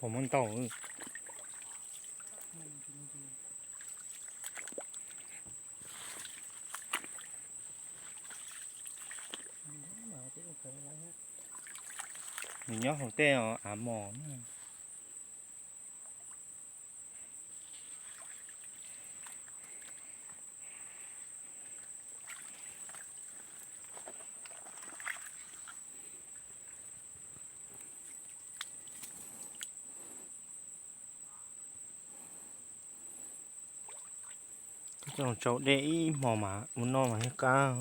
Muaj ntau. Nws nyob hauv tej av mos. Coj los tsau dej ib hmo mas ua noj mas thiaj qab.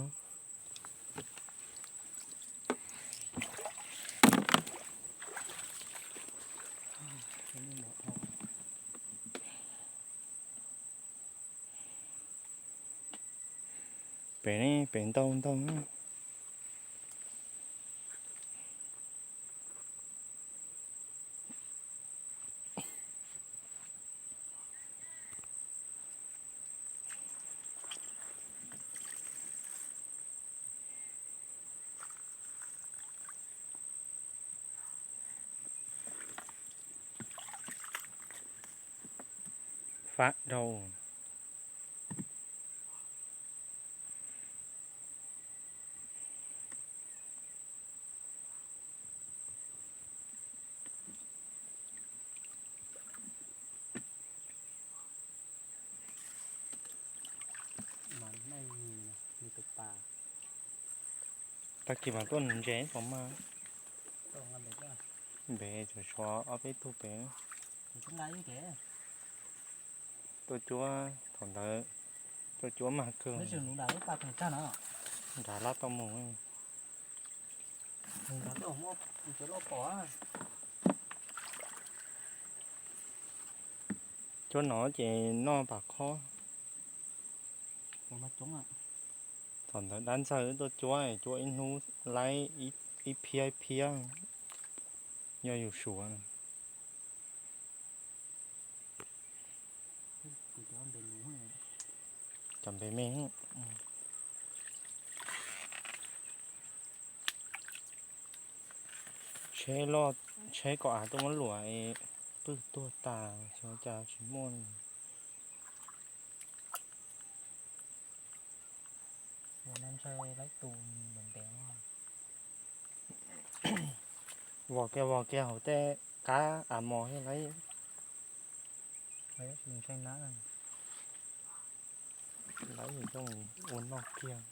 Pem ne, pem ntau ntau na. Fab dhau. Tag kis mas tuaj ntses pom mas. Npem tsuas tshuav ob peb tug pem. Tuaj cuab thaum ntawd, tuaj cuab mag kawg. Nrad lab tau mus. Cuab no ces noj pam khob. Thaum ntawd dab ntxawg tuaj cuab, cuab ib hnub laib ib phiab ib phiab, nyob yus suav. Cov npe me. Tsheb loj, tsheb kom av tuaj muab luam es pwj tuag tas, xyov cas tsis muaj. Vos kiag vos kiag hauv tej qab av mos thiab lauj. Lawv coj mus ua noj kiag.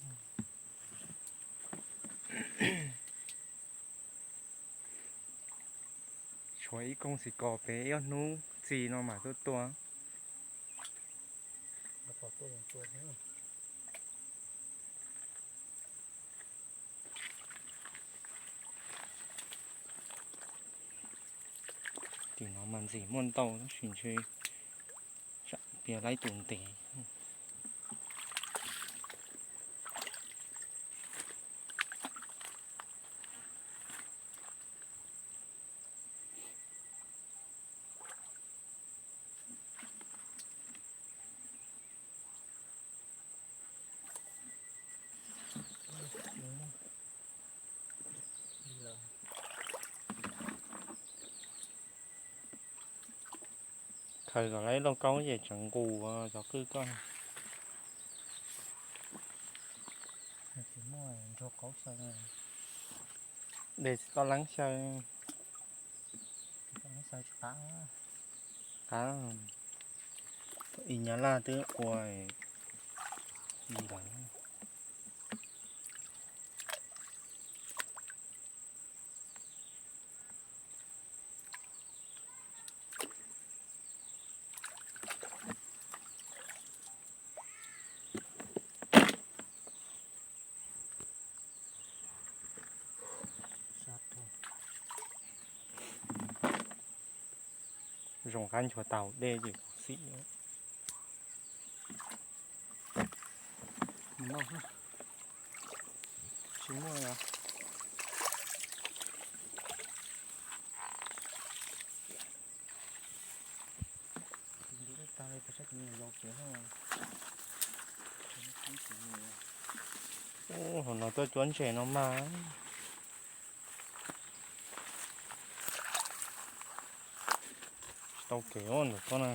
Tshuav ib koog xis kos pem ib ob hnub txi no mas tuaj tua. Tim no mas ntxim muaj ntau tab sis ntshe tsam piav laib tus ntev. Khaws kom laib lauj kaub ces tseem nqus cov qwj koj. De tsis tau leeb xyaw. Qab, ib nyab laj twb ua li ntawd. Zoo qab nchuav tau dej ces xim. Tsis muaj os. Ub, hauv no tuaj cuab ntses no mas. Tau kev os ntawm koj na.